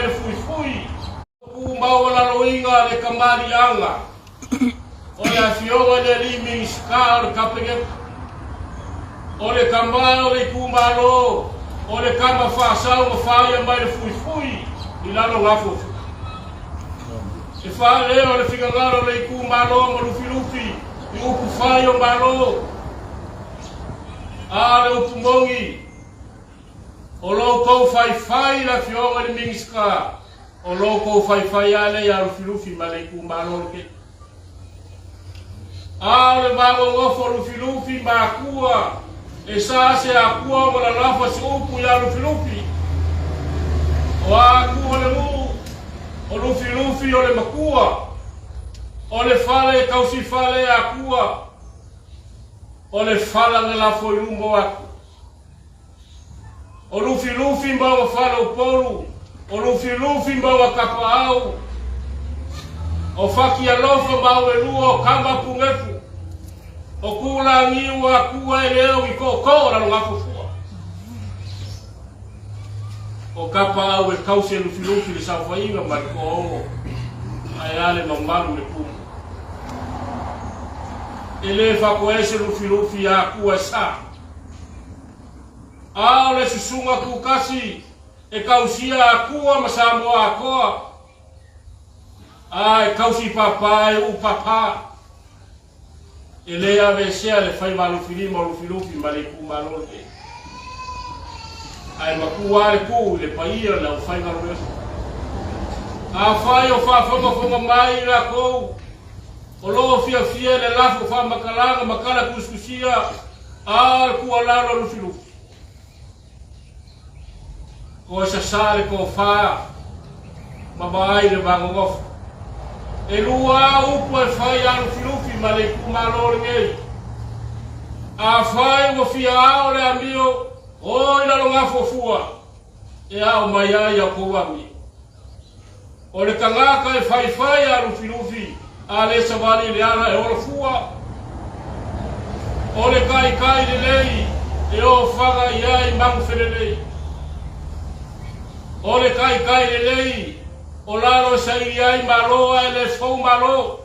mai le fuifui. Upu maualaloina a le kamaliaga o le Afioga i le Alii Minisita o le Kapeneta, o le tama o le itumalo, o le tama faasau na faia mai le fuifui i lalo gafuafua. E faaleo le finagalo o le itumalo ma Lufilufi i upu fai o Malo. A o le upu moni, O lo outou faifai i le Afioga i le Minisita, o lo outou faifai lava lea ia Lufilufi ma le itumalo lenei. A o le va nonofo o Lufilufi ma Atua, e sa se Atua ona lalafa se upu ia Lufilufi. O Atua le nuu, o Lufilufi o le matua, o le fale e tausifale e Atua, o le fala na lafo i luma o Atua. O Lufilufi ma ona faleupolu, o Lufilufi ma ona tapaau, o Fatialofa ma Auelua, o Tama Punefu, o Tulagiu Atua e leo i tootoo o Lalogafofua. O tapaau e tausi e Lufilufi le saofaiga ma le toaono, ae a le mamalu i le tumu. E le fatoese Lufilufi Atua e sa. A o le susuga tutasi e tausia Atua ma Samoa atoa, a e tausi papa e uu papa. E le aveesea le faiva alofilima o Lufilufi ma le itumalo lenei. Ae matua lava le tuu i le paia o le aufaigaluega. Afai o faafogafoga mai i latou o lo o fiafia i le lafo faamatalaga ma tala tusitusia a le tuualalo a Lufilufi, Toe sasa le tofa ma vaai le vanonofo. E lua upu e fai a Lufilufi ma le itumalo lenei. Afai ua fia ao le amio, o i lalogafuafua, e ao mai ai a outou amio. O le tagata e faifai a Lufilufi, a le savali i le ala e ola fua. O le taitai lelei e ofaga i ai magu felelei. O le taitai lelei o lalo e saili ai Malo ae le fou Malo.